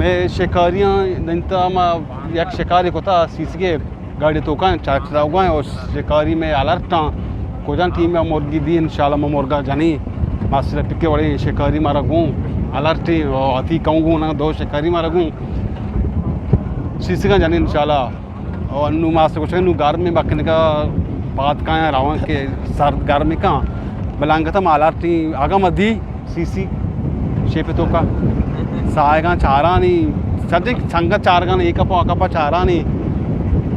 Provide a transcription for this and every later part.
اے شکاریاں دنتا ما یک شکاری کتا سی سی کے گاڑی توکاں چاک روگاں اور شکاری میں الرٹاں۔ کجا ٹیم میں مرگی دی، انشاءاللہ ما مرگا جنی۔ ماسٹر پکے وڑے شکاری مارا گوں الرٹی اور اتی کوں گوں نا دو شکاری مارا گوں سی سی کا جنی انشاءاللہ۔ اور نو ماسٹر گوشے نو گرم میں بکنے کا پات کا راون کے سرد گرم کا بلانگتا مالارٹی آگا مدی سی سی شیپ توکا سائیگاں چارانی، سجے سنگت چارگان ایک اپا آگا پا چارانی۔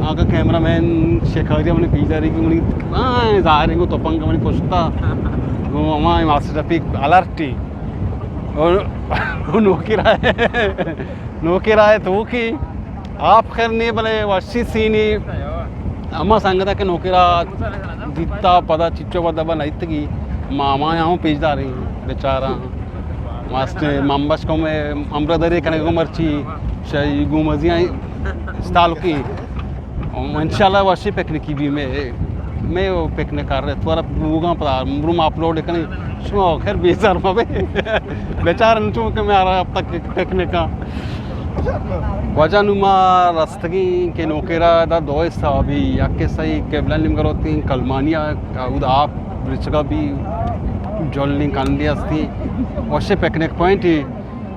آگا کیمرہ مین شکاری منی پیداری کی منی، آئیں، ظاہر ہے کو تپنگ منی پشتا۔ وہ ہمارے ماسٹر رفیق الرٹی۔ اور نوکی رائے، نوکی رائے تو کی آپ خیر نہیں بلے وشی سینی۔ اما سنگتا کہ نوکی را دیتا پدا چچو پدا با نیتگی۔ ماما یہاں پیش داری بیچارہ۔ ماسٹر ممبش کو میں امرا دری کنے کو مرچی شاہی گو مزیاں استال کی۔ انشاءاللہ وشی پکنکی بھی میں، میں وہ پکنک کر رہے۔ تو رب بوگاں پدا روم اپلوڈ کنی۔ شما خیر بیزار مبے۔ بیچار انتو کہ میں آرا اب تک پکنک کا۔ واجہ نو ما رستگیں کہ نوکیرا دا دو حصہ بھی، یک حصہ ہی قبلہ نیم گروتیں کلمانیا، اود آپ رچگا بھی جلیں کندی ہستی۔ وشے پکنک پوائنٹ ہی۔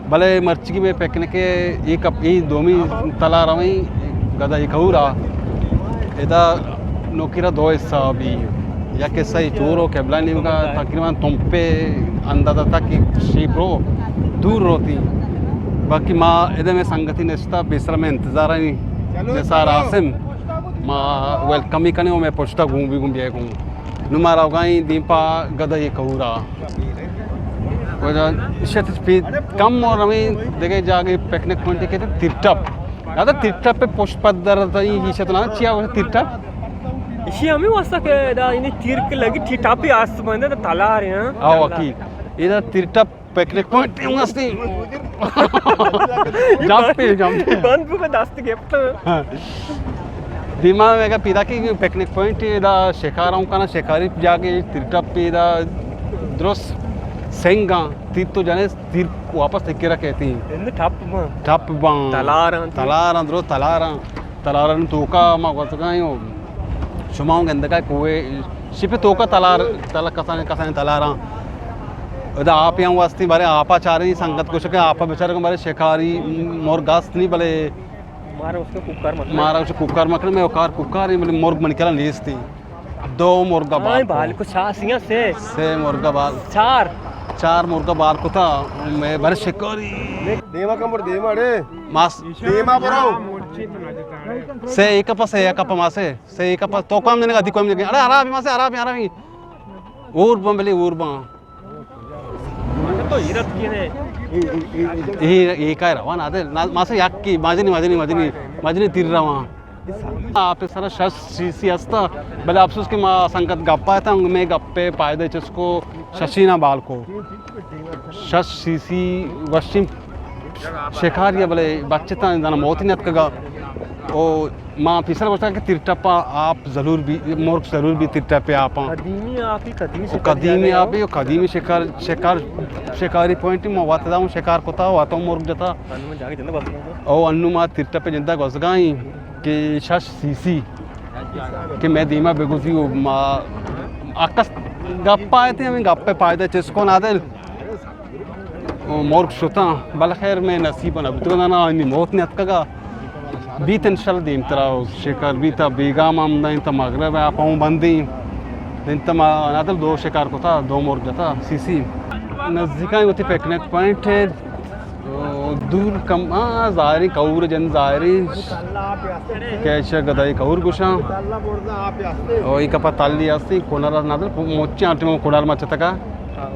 بلے مرچی میں پکنک اے کپ، اے دومی تلا رویں گدا اے کہورا۔ ادا نوکیرا دو حصہ بھی، یک حصہ ہی چور و قبلہ نیمگا تقریباً تمپے اندازہ تک شیپ رو دور روتی۔ باقی ما ادا میں سنگتی نشتا بیسر میں انتظار ہیں نثار عاصم۔ ما ویلکم ہی کنے و میں پشتا گوں بھی گوں بیائے گوں۔ نو ما روگائیں دیم پا گدا اے کہورا۔ واجہ شت پی کم اور ہمیں دیگه جاگے پکنک پوائنٹ کہتے ترٹپ۔ دادا ترٹپ پہ پشت پدر تئی ہی شت نا چیا وہ ترٹپ؟ اشی ہمیں واسطہ کہ دا یعنی تیر کے لگی ٹھیٹاپی آسمان دا تلار ہیں۔ آو اکی۔ ادا ترٹپ پکنک پوائنٹ ہم ہستی۔ جمپ پہ، جمپ پہ۔ بند کو دست گپت۔ دیما میں کا پیدا کی پکنک پوائنٹ دا شکار ہوں کنا، شکاری جاگے ترٹپ پہ دا درست سنگاں تیر تو جانے تیر واپس تکرا کہتی ہیں۔ ٹپ باں۔ ٹپ باں۔ تلاراں۔ تلاراں، درست تلاراں۔ تلارانی توکا ما گوزگائیں و شما ہوں گندگا کوئے شپ توکا تلار، تلار کسانیں، کسانیں تلاراں۔ ادا آپ ہم واسطے بارے آپا چاریں سنگت گوشکے آپا بچارے بارے شکاری مرگ است نہیں بلے مارا اس کو کوکار مکن۔ مارا اس کوکار مکن، میں کار کوکار ہیں بلے مرگ من کلا نیستی۔ دو مرگا بال کو۔ بال کو چار سیاں سے۔ سے مرگا بال۔ چار۔ چار مرگا بال کو تھا، میں بھر شکاری۔ دیما کم بر دیما اڑے۔ ماس۔ دیما برو۔ سے ایک پا، سے ایک پا ماسے۔ سے ایک پا تو کم جنے گا، دی کم جنے گا۔ اڑے آرام ماسے، آرام، آرام۔ اور بن بلے، اور بن۔ تو ہیرت کی نے۔ اے، اے کائے روان آدے۔ ماسے یک کی، مجنی، مجنی، مجنی، مجنی تیر روان۔ آپ سر شش سی سی ہستا، بلے افسوس کہ ما سنگت گپ آتا، میں گپے پائدے چس کو ششی نا بال کو۔ شش سی سی وشیں شکاری بلے بچتا زنا موت نیتکگا۔ او ما پیسر گوشتا کہ تیر ٹپا آپ ضرور بھی، مرگ ضرور بھی تیر ٹپے آپاں۔ قدیمی آپی، قدیمی او شکاری قدیمی آپی، او قدیمی شکار، شکار، شکاری پوائنٹ ما وات داؤں شکار کتا، واتوں مرگ جتا۔ او انو ما ترٹپ پہ جندا گوزگائیں کہ شش سی سی کہ میں دیما بگوزی و ما اکس گپ آئے تھے، ہمیں گپ پہ پائدہ چس کو نادل۔ و مرگ شتاں، بلے خیر میں نصیب نہ بوتگ، نہ آنی موت نیتکگا۔ بیت انشاءاللہ دیمترا شکار بیتا، بیگاہ ہم دائیں تا مغرب ہے، آپ ہوں بندیں۔ دین تا ما نادل دو شکار کتا، دو مرگ جتا، سی سی۔ نزدیکائیں وتی پکنک پوائنٹ ہے۔ او، دور کم، آ، ظاہری کور جن ظاہری۔ کیچ گدائی کور گوشاں۔ او، ای کپا تالی ہستی، کنر نادل، مچی آنٹی مو کنر مچتکا۔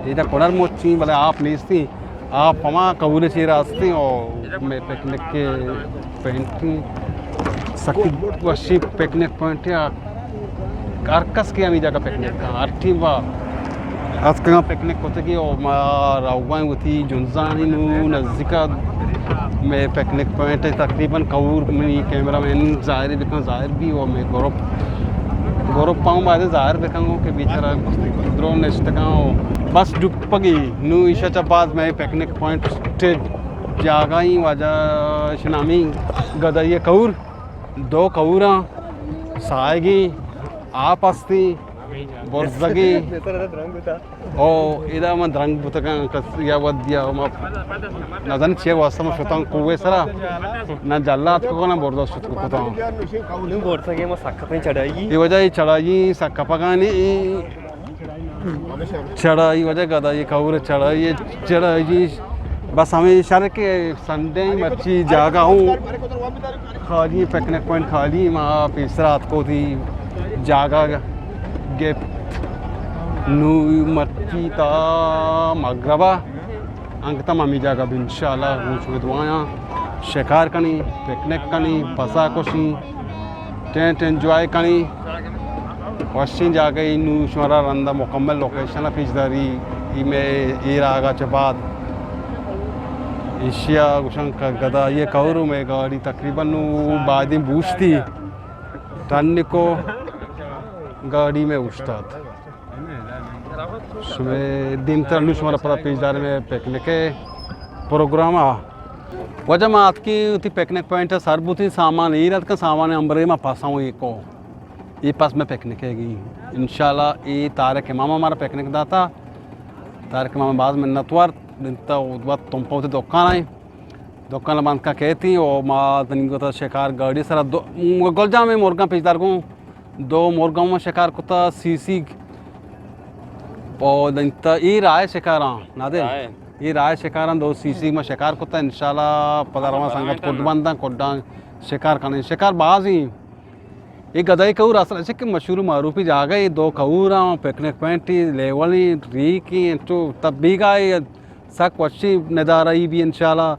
ایدا کنر مچی، بلے آپ نیستی۔ آپ ہما کور چیر ہستی، او، میں پکنک کے پینٹنگ سکی وشی پکنک پوائنٹ ہے۔ ہر کس کہ ہمے جاگہ پکنک کن، ہر ٹیم با اتکگاں پکنک کتگی و ما روگائیں وتی جنزانی نو نزدیکا مئے پکنک پوائنٹ ہے۔ تقریباً کور منی کیمرہ مین ظاہر بکن، ظاہر بھی و مئے گروپ، گروپ ہم باید ظاہر بکن کہ بیچارہ درو نشتگاں و بس ڈپگی نو ایشا چا بعد مئے پکنک پوائنٹ اسٹیج جاگہ ای واجہ شنامی گدائی کور، دو کوراں، سائگی، آپ ہستی، برزگی۔ او ادا من درنگ بوتگاں، کس یا ودیا ما نزن چے واسطہ ما شتاں کوے سرا، نہ جلات کو نہ برزا شت کو کتاں۔ نوں برزگی ما سکتیں چڑھائی۔ یہ وجہ یہ چڑھائی سکپگانی۔ چڑھائی وجہ گدا یہ کور چڑھائی، چڑھائی۔ بس ہمیں شر کہ سنڈے مرچی جاگہ ہوں خالی، پکنک پوائنٹ خالی، ما پیسرا اتکو تھی جاگہ گپت۔ نوں مرچی تا مغربا انگتا ما ہمیں جاگہ بہ انشاءاللہ گوں شمے دعایاں شکار کنی، پکنک کنی، پسا کشی۔ ٹینٹ انجوائے کنی، وشیں جاگہ ای۔ نوں شمارا رندا مکمل لوکیشن پیش داری، ای میں ایر آگا چہ بعد ایشیا گوشن کہ گدا یہ کور میں گاڑی تقریباً نوں بادیں بوشتی ٹنکو گاڑی میں اوشتات۔ شمے دیمتر نوں شمارا پدا پیش داریں میں پکنک پروگرام آ۔ واجہ ما اتکیں وتی پکنک پوائنٹ ء سر بوتیں، سامان ایر اتکاں، سامان امبرے ما پاساں ایکو۔ اے پاس میں پکنک ہے گی۔ انشاءاللہ اے طارق امام ہمارا پکنک داتا۔ طارق امام باز منتوار، دنتا وت تمپا وتی دکان آئیں۔ دکان بند کا کہتی او ما دنگو تا شکار گاڑی سرا دو، گل جام مرگاں پیش دار گوں۔ دو مرگاں ما شکار کتا سی سی۔ او دنتا اے رائے شکاراں، نادر۔ رائے۔ اے رائے شکاراں دو سی سی ما شکار کتا، انشاءاللہ پدا رواں سنگت کڈ بنداں، کڈاں شکار کنیں۔ شکار بازیں۔ اے گدائی کور اصل اچھے کہ مشہور معروفی جاگہ اے، دو کوراں، پکنک پوائنٹ اے، لیول اے، ریک اے، انچو تب بیگا اے، سک وشی ندارہ ای بی انشاءاللہ۔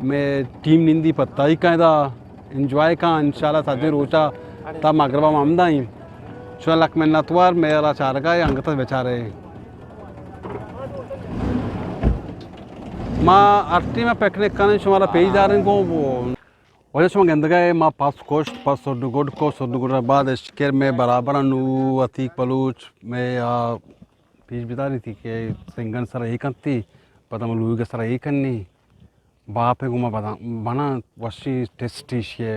میں ٹیم نندی پتائی کائیں دا۔ انجوائے کن انشاءاللہ سجیں روچا تا مغربا ما ہمدا ایں۔ شما لک منتوار، میرا چارگا اے، انگت بچارے۔ ما ہر ٹیم پکنک کنیں، شمارا پیش داریں گوں۔ واجہ شما گندگا اے، ما پس کشت، پس سڈ گڈ کو، سڈ گڈ بعد اشکر میں برابر نو عتیق بلوچ میں آ پیش بداری تھی کہ سنگن سر اے کنتی، پدا ما لوگ سر اے کنی۔ باپ ء گوما بداں بنا وشی ٹیسٹی شے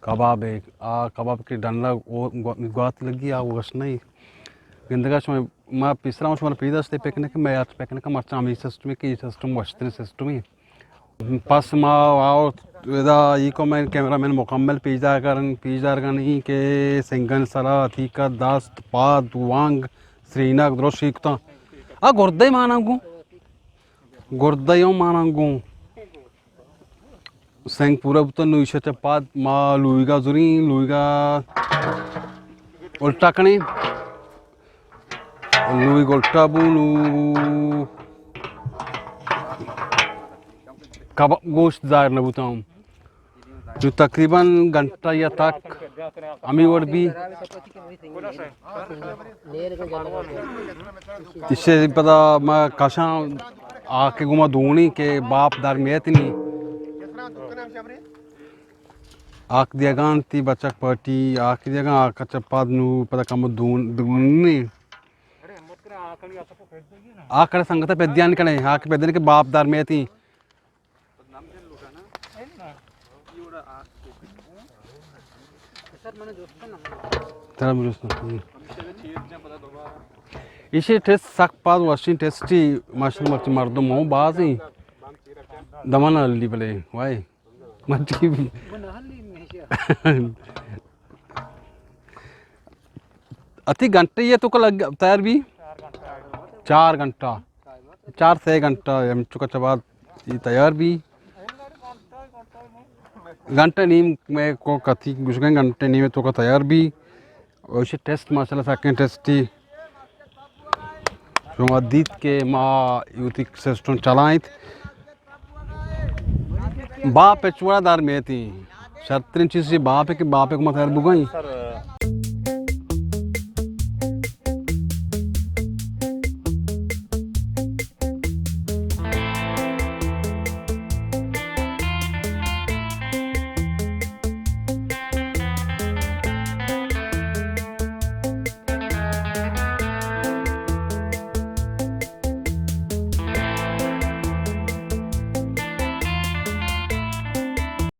کباب ء، آ کباب کہ ڈنّا او گو-، گوات لگی، آ وش نہیں۔ گندگا شما ما پیسرا شما پیدا شتے پکنک، میں آج پکنک مرچاں ہمیں سسٹم کہ یہ سسٹم وشترین سسٹم ہے۔ پس ما آؤ ادا ای کو میں کیمرہ مین مکمل پیش دار کرن، پیش دار کرن ای کہ سنگن سرا، عتیقہ، دست، پاد، وانگ، سرینگ درست شیکتاں۔ آ گردے ماناں گوں۔ گردہ یوں ماناں گوں۔ سنگ پورا بوتا، نو ایشا چہ پاد ما لویگا زوریں، لویگا الٹا کنیں۔ لویگ الٹا بو، نو کباب گوشت ظاہر نہ بوتا ہوں۔ جو تقریباً گھنٹہ یا تک ہمیں وڑ بھی۔ اسے پدا ما کشاں آ کہ گوما دونی کہ باپ در میت نی۔ آک دیگان تی بچک پارٹی، آک دیگان آک چپاد نو پدا کم دون، دونی۔ آ کڑے سنگت پیدیان کڑے، آ کہ پیدیان کہ باپ در میتی۔ ترا مجلس نہ۔ ایشی ٹیسٹ سک پاس وشیں ٹیسٹی ماشاءاللہ مرچی مردم ہوں بازیں دمن علی بلے وائے مرچی بھی۔ اتی گھنٹے یہ تو کل تیار بھی؟ چار گھنٹہ۔ چار سے گھنٹہ ہم چکا چباد یہ تیار بھی۔ گھنٹہ نیم میں کو کتی گشگیں، گھنٹہ نیم تو کا تیار بھی۔ اور اسے ٹیسٹ ماشاءاللہ سکیں ٹیسٹی۔ شما دیت کہ ما یوتی سسٹم چلائیں۔ باپ چوڑا دار میتی۔ شرترین چیز یہ باپ ہے کہ باپ کو مطلب بگائیں۔